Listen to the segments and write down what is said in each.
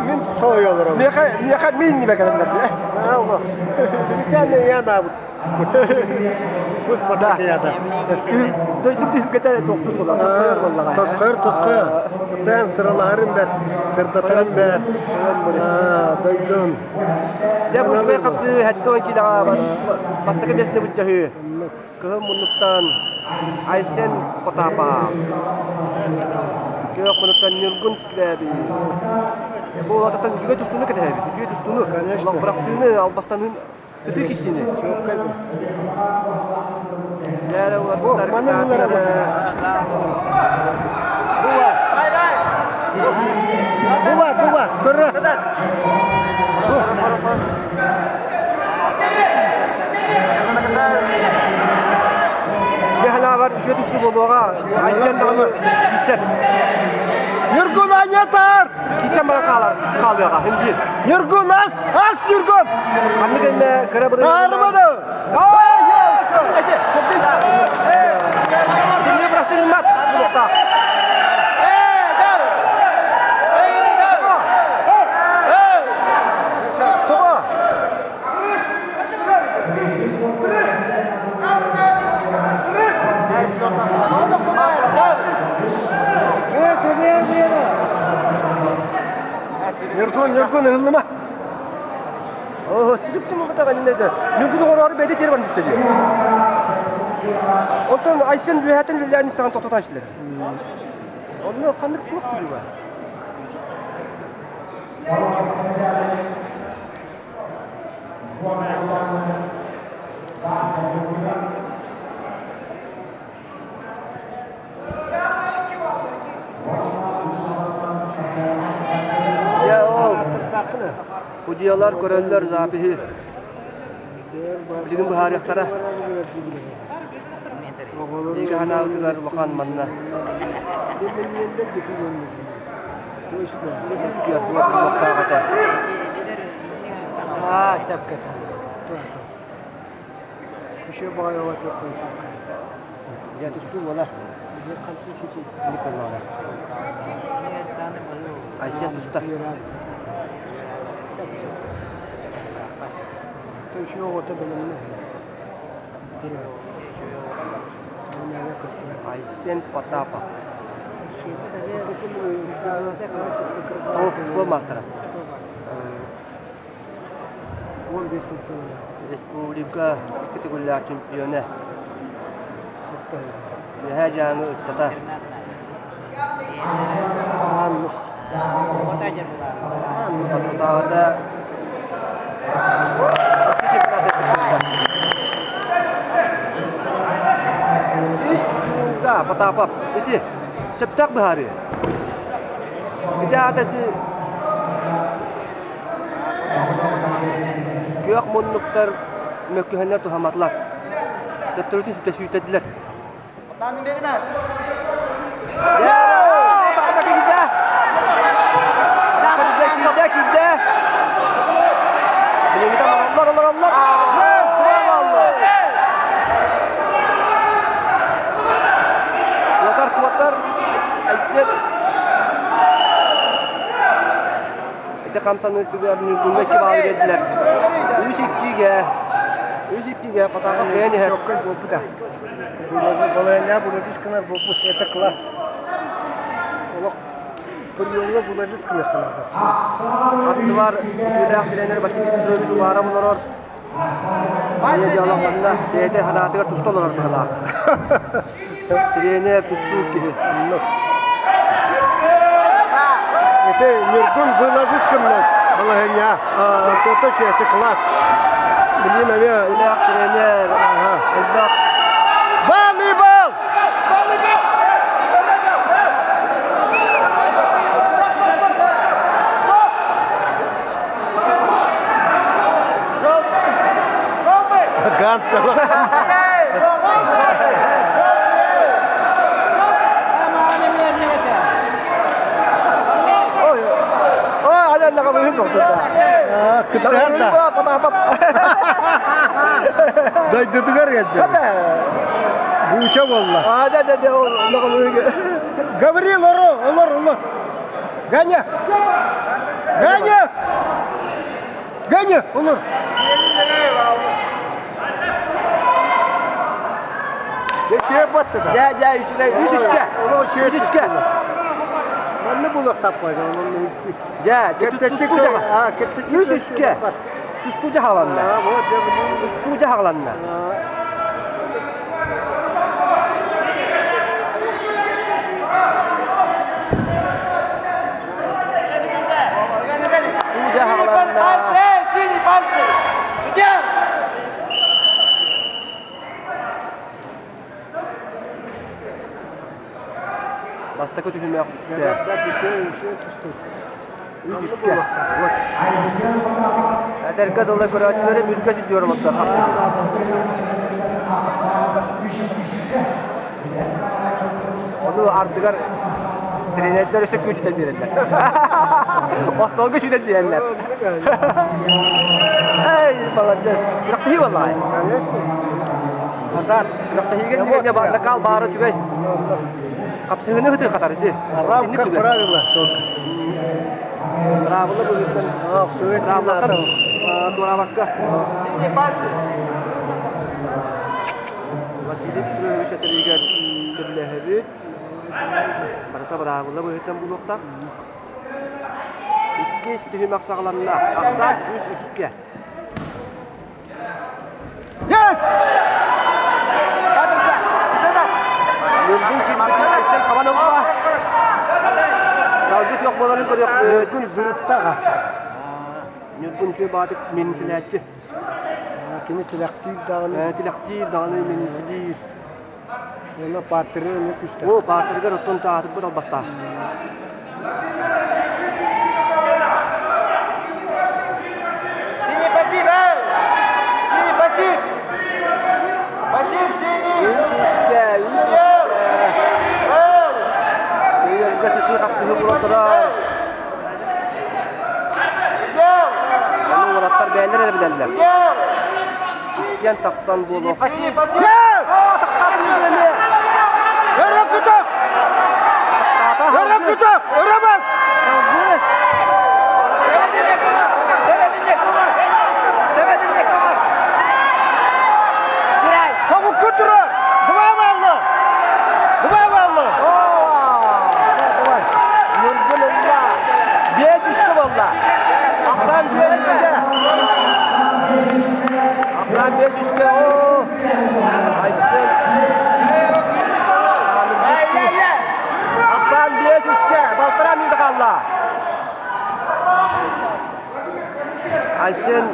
Мин сойолорум. Миэхэ, миэхэ мин нибэ кэлэннэр дии. Специально я наабыт. Бу спартакиада. Дойдум түһүлгэтэ туохтур буолла, тосхойор буоллаҕа. Тосхойор, тосхойор. Оттон сыралаһарым бэт, сырдатарым бэт. Дойдум. Дьэ бу үчүгэй хапсыы хэттэ ой киилэҕэ бастакы миэстэни былдьаһыы. Кыһыл муннуктан Айсен Потапов. Күөх муннуктан Ньургун Скрябин. Бу улаататтан үчүгэй тустууну кэтэһэбит. Үчүгэй тустууну. Конечно. Бырахсыыны, албастаныын сытыы киһини. Чуоккай бу. Дьэ, улааттар Маны ыллара Була. Була, була, көрө. Бэһэлээҕэр үчүгэй тустуу буолуоҕа. Айсен даҕаны киирсэр. Ньургун анньатар! Киирсэн баран хаалар хаалыаҕа син биир. Ньургун ас! Ас Ньургун! Ханнык эмэ кыра быры... Таарымады! Кинини бырастыырмат буолуохтаах. Тоҕо? Ньургун, Ньургун ыһыллыма. Оо, сүрүктүм убатаҕа иннэ Ньургун оҕороору бэйдэ тиэр баран түстэ дии. Онтон Айсен үөһэттэн үлэлээн истэҕин тохтотон истилэр. Онно ханнык туох сүрү бар? Дьэ ол судьуйалар көрөллөр запиһи билигин быһаарыахтара. Биһиги ханаабытыгар улахан манна Туохтаах этэ. Аа, сөпкө Еще баайаҕа Дьэ тустуу буолар. Айсен туста. Айсен Потапов. Ол футбол маастара. Республика икки төгүллээх чемпиона. Үөһээ Дьааҥы ыччата. Соторутааҕыта Үс да Потапов ити сөптөөх быһаарыы. Ити аата ити Күөх муннуктар мөккүһэннэр туһамматылар. Төттөрүтүн сүтэ сүүйтэрдилэр. Киирдэ! Киирдэ, киирдэ! Билиҥҥитэ олороллор, олороллор! Куотар, куотар! Айсен Ити хамсаныытыгар Ньургуҥҥа икки баалы биэрдилэр. Үс иккигэ, үс иккигэ Потапов бэйэн иһэр. Чоккай буолбута. Балайанньа булажис гынар буолбут. Это класс. Олох приемҥа булажис гыныахханаада. Аттылар үтүөлээх тренер Василий Петрович Уваров олорор. Эмиэ дьыала манна бэйэтэ санаатыгар туста олорор быһыылаах. Тренер тустуур киһи. Оннук. Это Ньургун вылазис гынна балаһыанньа. Это это класс. Блин, авиа. Үлээх тренер. Ага. Элбэх. Волейбол! Ганса. Ой, ой, ана накабыһын тохтута. Кыттыһар да. Дойдутугар кэлдэ. Бууча буолла. А, да, да, да, Гаврил, олор, олор, олор. Ганя! Ганя! Ганя, олор! Дьэ, батты да. Дьэ, дьэ, үчүгэй. Үс үскэ. Үс үскэ. Манна булуохтаах онно исси. Дьэ, тустуу дьаха. Үс үскэ. Тустуу дьаһаланна. Тустуу дьаһаланна. Тустуу дьаһаланна. Бастакы түһүмэх бүттэ. Үс үскэ. Вот. Этэргэ дылы көрөөччүлэри мүлгэ сүдүөр олордор Ону ардыгар тренердэр өссө күүтүтэн биэрэллэр. Остуолга сүүрэн тиийэллэр. Эй, молодец. Күрэхтэһии буоллаҕай. Конечно. Азарт. Күрэхтэһиигэ эмиэ накал баара үчүгэй. Хапсыһыыны ытыы хатар ити. В рамках правила только. Браабыла быһыытынан. Браабылаттан туораабакка. Василий Петрович этэригэр сөбүлэһэбит. Барыта быраабыла быһыытынан булуохтаах. Иккис түһүмэх саҕаланна. Ахсаан үс үскэ. Yes! Ньургун киирбитин Айсен хабан ылла. Салгы туох буоларын көрүөхпүт. Ньургун зырыттаҕа. Ньургун үчүгэй баатык миэнсилээччи. Кини тилэхтиир даҕаны. Тилэхтиир даҕаны миэнсилиир. Уонна паартыры эмиэ күүстээх. О, паартырыгар оттон таатырбыт албастаах. Синий пассив, эй! Синий пассив! Пассив синий! Үс үскэ, үс үскэ. Өйөргө сытыы хапсыһыы буола турар. Ону уолаттар бэйэлэрэ эрэ билэллэр. Иккиэн тахсан буолуох. Өрө күтэх! Өрө күтэх! Өрө бас! Тобукку турар! Два балла! Два балла! Давай. Ньургун ылла. Биэс үскэ буолла. Ахсаан биэс үскэ. Ахсаан биэс үскэ. Оо. Айсен. Ахсаан биэс үскэ. Балтараа мүнүүтэ хаалла. Айсен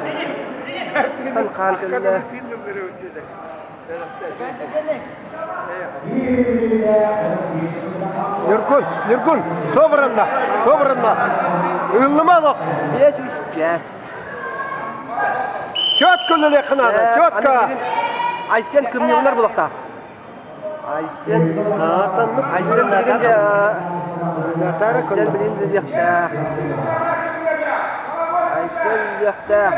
хаан кэллэ. Ньургун, Ньургун, собранно, собранно. Ыыллыма олох. Биэс үскэ. Четко үлэлиэххэ наада, четко. Айсен кымньыылар булахтаах. Айсен Айсен билигин Айсен билигин билиэхтээх. Айсен билиэхтээх.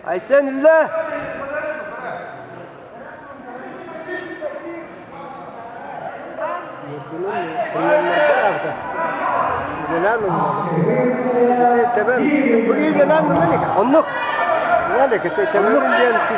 Айсен үллэ! Оннук. Оннук.